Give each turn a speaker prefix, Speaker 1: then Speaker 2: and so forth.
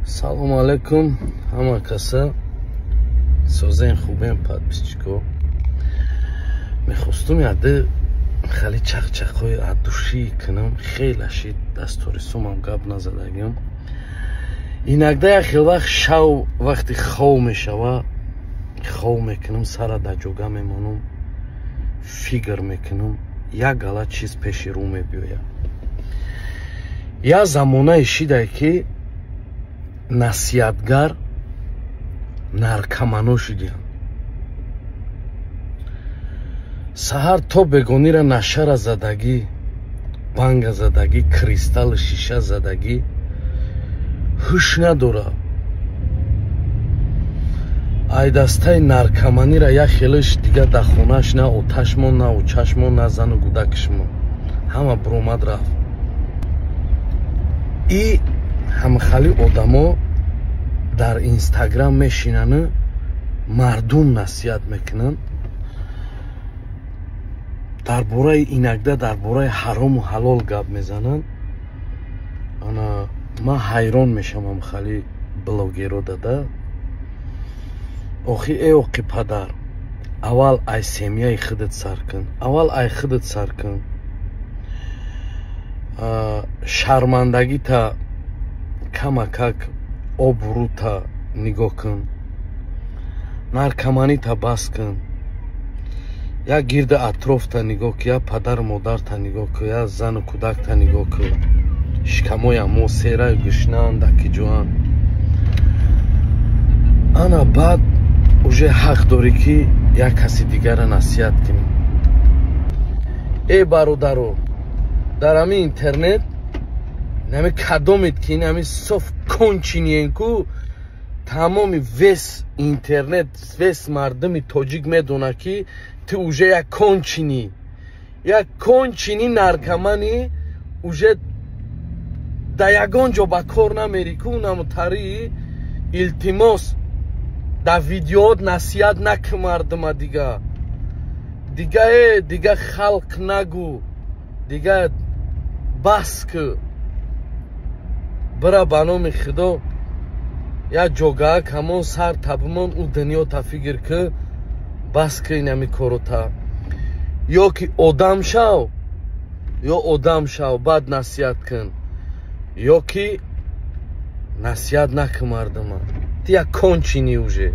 Speaker 1: Салому алейкум ҳама каса, созен, хубем, подписчико. Мехостум яде хали чақчақҳои от души кунам. Хеле шид, дасторисумам гап назадагим. Иногда як хел вақт шав, вақти хов мешава, хов мекунам, сара дар ҷога мемонам, фикр мекунам, як гала чиз пеши рӯ мебиёяд. Як замонае шидае, ки насиҳатгар наркомано шудиянд. Саҳар то бегонира нашара задагӣ, банга задагӣ, кристаллу шиша задагӣ, ҳуш надора. Ай дастаи наркоманира як хелеш дига дар хонааш на оташмон, на очашмон, на зану гудакишмон, ҳама буромад рафт. И ҳамхали одамо дар Инстаграм мешинану мардум насиҳат мекунанд дар бораи, иногда дар бораи ҳарому ҳалол гап мезананд. Ана ман ҳайрон мешавам хали блогеро дада. Охи, э оқи падар, аввал ай семьяи худат сар кун, аввал ай худат сар кун. Шармандагита камакак, обрӯта нигоҳ кун, наркоманита бас кун, як гирди атрофта нигоҳ кун, як падару модарта нигоҳ кун, як зану кӯдакта нигоҳ кун. Шикамоям мо сераю гушнаанд, дакиҷоанд. Ана баъд уже ҳақ дорӣ, ки як каси дигара насиҳат кунӣ. Э бародаро, дар ҳамин интернет нами кадомед, ки инами соф конченыен ку, тамоми весь интернет, весь мардуми тоҷик медона, ки ту уже як конченый, як конченый наркомани, уже да ягон ҷо ба кор намери ку намутари. Илтимос, дар видеоот насиҳат накун мардума дига, дига, э дига халқ нагӯ, дига бас ку. Бира, ба номи Худо, як ҷогаак ҳамон сар табмон, ӯ дунёта фикр ку, бас ку инами корота. Ё ки одам шав, ё одам шав, баъд насиҳат кун, ё ки насиҳат накун мардума. Ту як конченый уже.